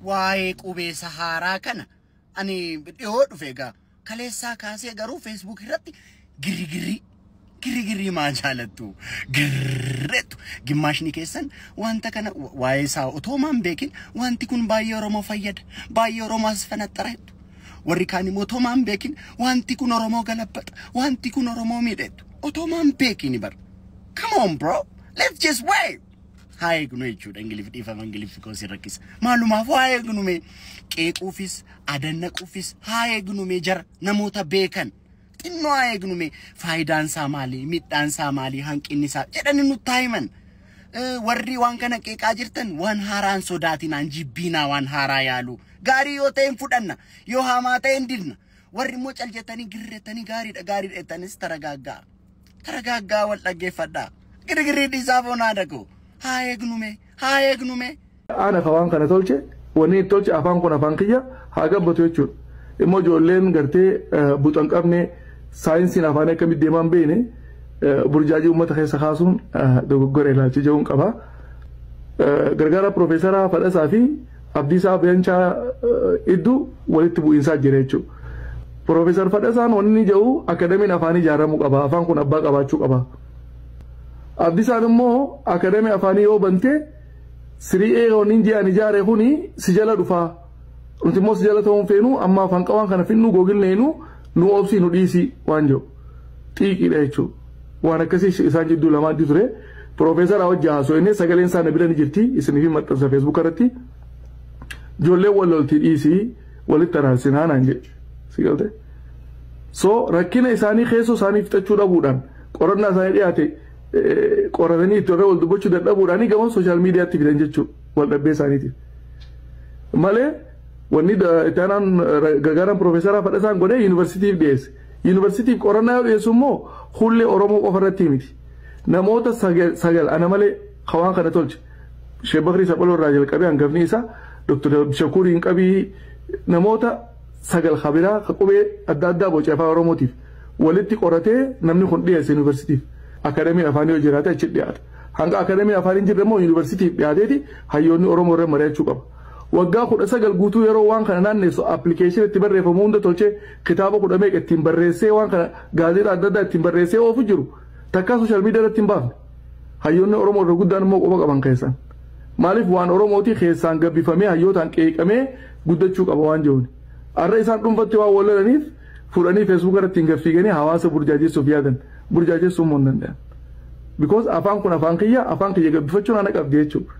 Waa'ee qubee Sahaaraa kana ani dhiyoo dhufe egaa kaleessaa kaasee garuu Facebook irratti girigirrii girigirrii maa jaalattu girreettu gimmaashni keessan wanta kana waa'ee isaa otoo maan beekin wanti kun baay'ee Oromoo fayyada baay'ee Oromoo as fanaxxara jettu. Warri kaan immoo otoo maan beekin wanti kun Oromoo galabbata wanti kun Oromoo miidha jettu otoo maan beekin bar. Come on bro, let's just wait. Haa eegnu jechuudha. Ingiliffi dhiifama, Ingiliffi koo si rakkisa. Maalumaaf haa eegnu mee qeequufis adannaquufis haa eegnu mee jara namoota beekan xinnoo haa eegnu mee faayidaan isaa maali, miidhaan isaa maali, hanqinni isaa jedhanii nutti haa himan. Warri waan kana qeeqaa jirtan waan haaraan sodaatinaan jibbiinaa waan haaraa yaalu. Gaarii yoo ta'e hin fudhanna, yoo hamaa ta'e hin didna. Warri immoo cal jettanii girrettanii gaariidha gaariidha jettanis taragaaggaa. Taragaaggaa wal dhaggeeffadhaa. Girgirrii dhiisaa foon haadha koo. Haa eegnu mee, haa eegnu mee. Ana ka waan kana tolche, wanni itti tolche afaan kun afaan kiyya haa gabbatu jechuudha. Immoo ijoolleen gartee buxa hin qabne saayinsiin afaanii akkamitti deemaa hin beekne burjaajii uummata keessa kaasuun dogoggora ilaalcha jedhuun qaba. Gargaara Piroofeesara Fadhasaa fi Abdiisaa Beenchaa iddoo walitti bu'iinsaa jira jechuudha. Piroofeesar Fadhasaan wanni inni jedhu akadamiin afaanii ijaaramuu qaba. Afaan kun abbaa qabaachuu qaba. Abdiisaan immoo akadamii afaanii yoo bante sirii eega wanni ji'aan ijaare kuni si jala dhufaa. Nuti immoo si jala ta'uun feenu amma afaan qawaan kana finnu googilneenu nu obsii nu dhiisii waan jedhu. Xiiqiidha jechuudha. Waan akkasii isaan jidduu lamaan ture. Piroofeesar wajji haasofne sagaleen isaa na bira ni jirti isiniif maxxansa Facebook irratti. Ijoolleen wal loltii dhiisii walitti araarsinaa naan jedhe. Si galte? So rakkina isaanii keessoo isaanii fixachuu dhabuudhaan qorannaa isaanii dhiyaate qoratanii itti wal dubbachuu dadhabuudhaan gama social mediatti fidan jechuudha wal dhabbee isaaniitiif. Malee wanni itti aanaan gargaaraan Piroofeesara Fadhasaan godhee yuunivarsiitiif dhiyeesse. Yuunivarsiitiif qorannaa yoo dhiyeessu immoo hullee Oromoo qofa irratti miti. Namoota sagal ana malee waan kana tolche. Sheek Bakrii Saphaloo irraa jalqabee hangafni isaa Dr. Shakuuriin qabii namoota sagal kabiraa ka qubee adda addaa boce afaan Oromootiif walitti qoratee namni kun dhiyeesse yuunivarsiitiif. Akadamii afaanii yoo jiraate achi dhiyaata. Hanga akadamii afaanii hin jirre immoo yuunivarsiitiif dhiyaateeti hayyoonni Oromoo irra mari'achuu qaba. Waggaa 19 guutuu yeroo waan kana naannessu application itti barreeffamu hunda tolchee kitaaba kudha meeqa ittiin barreessee waan kana gaazexaa adda addaa ittiin barreessee oofu jiru takkaa social media irratti hin baafne. Hayyoonni Oromoo irra guddaan immoo quba qaban keessan. Maaliif waan Oromootii keessaan gabbifamee hayyootaan qeeqamee guddachuu qaba waan jiruun. Har'a isaan dhuunfatti waan wal lolaniif fuudhanii Facebook irratti hin gaffiiganii hawaasa burjaajessuuf yaadan. Burjaajessuun immoo hin danda'an. Because afaan kun afaan kiyya, afaan kiyya gabbifachuun ana qabdi jechuudha.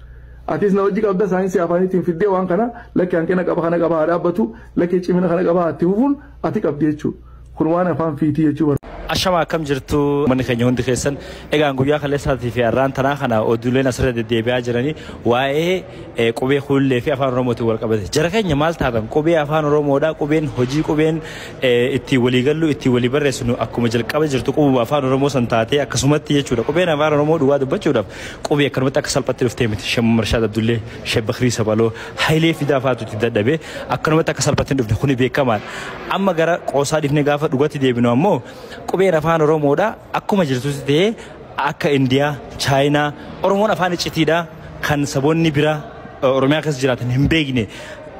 Atis na wajji qabda saayinsii afaaniitiin fiddee waan kana lakki hanqina qaba kana qaba haa dhaabbatu lakki cimina kana qaba itti fufuun ati qabdi jechuudha. Kun waan afaan fiitii jechuudha. Ashama, akkam jirtu manni keenya hundi keessan? Egaan guyyaa kaleessaatii fi har'aan tanaa kana oduuleen asirra deddeebi'aa jiranii waa'ee qubee Kuullee fi afaan Oromootiin wal qabate. Jara keenya, maal taatan? Qubee afaan Oromoodha. Qubeen hojii, qubeen ittiin walii gallu, ittiin walii barreessinu akkuma jalqaba jirtu qubuma afaan Oromoo san taatee akkasumatti jechuudha. Qubeen afaan Oromoo dhugaa dubbachuudhaaf qubee akkanumatti akka salphatti dhuftee miti. Sheek Marshaad Abdullee, Sheek Bakrii Sabaloo, Hayilee Fidaa fa'aatu itti dadhabee akkanumatti akka salphatti hin dhufne, kuni beekamaadha. Amma gara qoosaa dhiifnee gaafa dhugatti deebinu ammoo qubeen afaan Oromoodha akkuma jirtutti ta'ee akka Indiyaa, Chaayinaa, Oromoon afaan iccitiidha kan saboonni biraa Oromiyaa keessa jiraatan hin beekne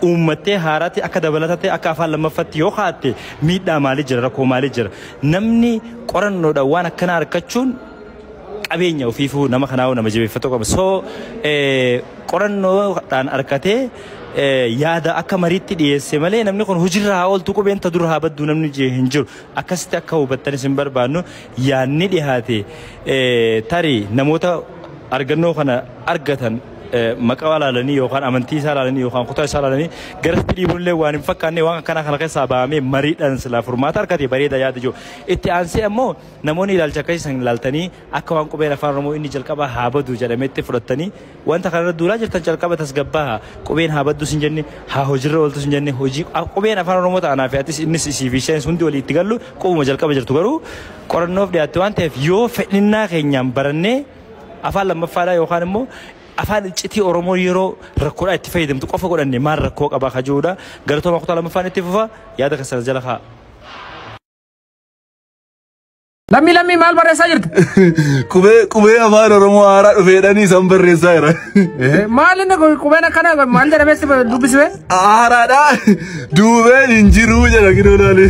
uummattee haaraatti akka dabalataatti akka afaan lammaffaatti yoo kaa'atte miidhaa maalii jira, rakkoo maalii jira? Namni qorannoodhaan waan akkanaa argachuun qabeenya ofiifuu nama kanaa nama jabeeffatu qaba. So qorannoodhaan argatee yaada akka mariitti dhiyeesse malee namni kun hojiirra haa ooltu, qubeen ta dura haa baddu namni jee hin jiru. Akkasitti akka hubattanis hin barbaannu. Yaadni dhiyaate tarii namoota argannoo kana argatan maqaa ilaalanii yookaan amantii isaa ilaalanii yookaan kutaa isaa ilaalanii garatti dhiibuun waan hin fakkaanne, waan akkana kana keessaa bahamee mariidhaan silaa furmaata argate bareeda yaada jiru. Itti aansee ammoo namoonni ilaalcha akkasii san ilaaltanii akka waan qubeen afaan Oromoo inni jalqaba haa badu jedhametti fudhattanii wanta kanarra duulaa jirtan jalqaba tasgabbaaha. Qubeen haa baddus hin jenne, haa hojiirra ooltus hin jenne. Hojii qubeen afaan Oromoo ta'anaa fi atis innis isii fi isheenis hundi walii itti gallu qubuma jalqaba jirtu garuu qorannoof dhiyaatte waan ta'eef yoo fedhinnaa keenyaan barannee afaan lammaffaadhaa yookaan immoo afaan iccitii Oromoo yeroo rakkoodhaa itti fayyadamtu qofa godhanne maal rakkoo qabaa kajuudha. Galatooma, kutaa lammaffaan itti fufa, yaada keessan jala kaa. Lammii lammii maal barreessaa jirta? Qubee afaan Oromoo haaraa dhufeedhanii isaan barreessaa jira. Maal inni qubeen akkana maal jedhamee si dubbisee? Haaraadha. Duubeen hin jiruu jedha kinoo laale.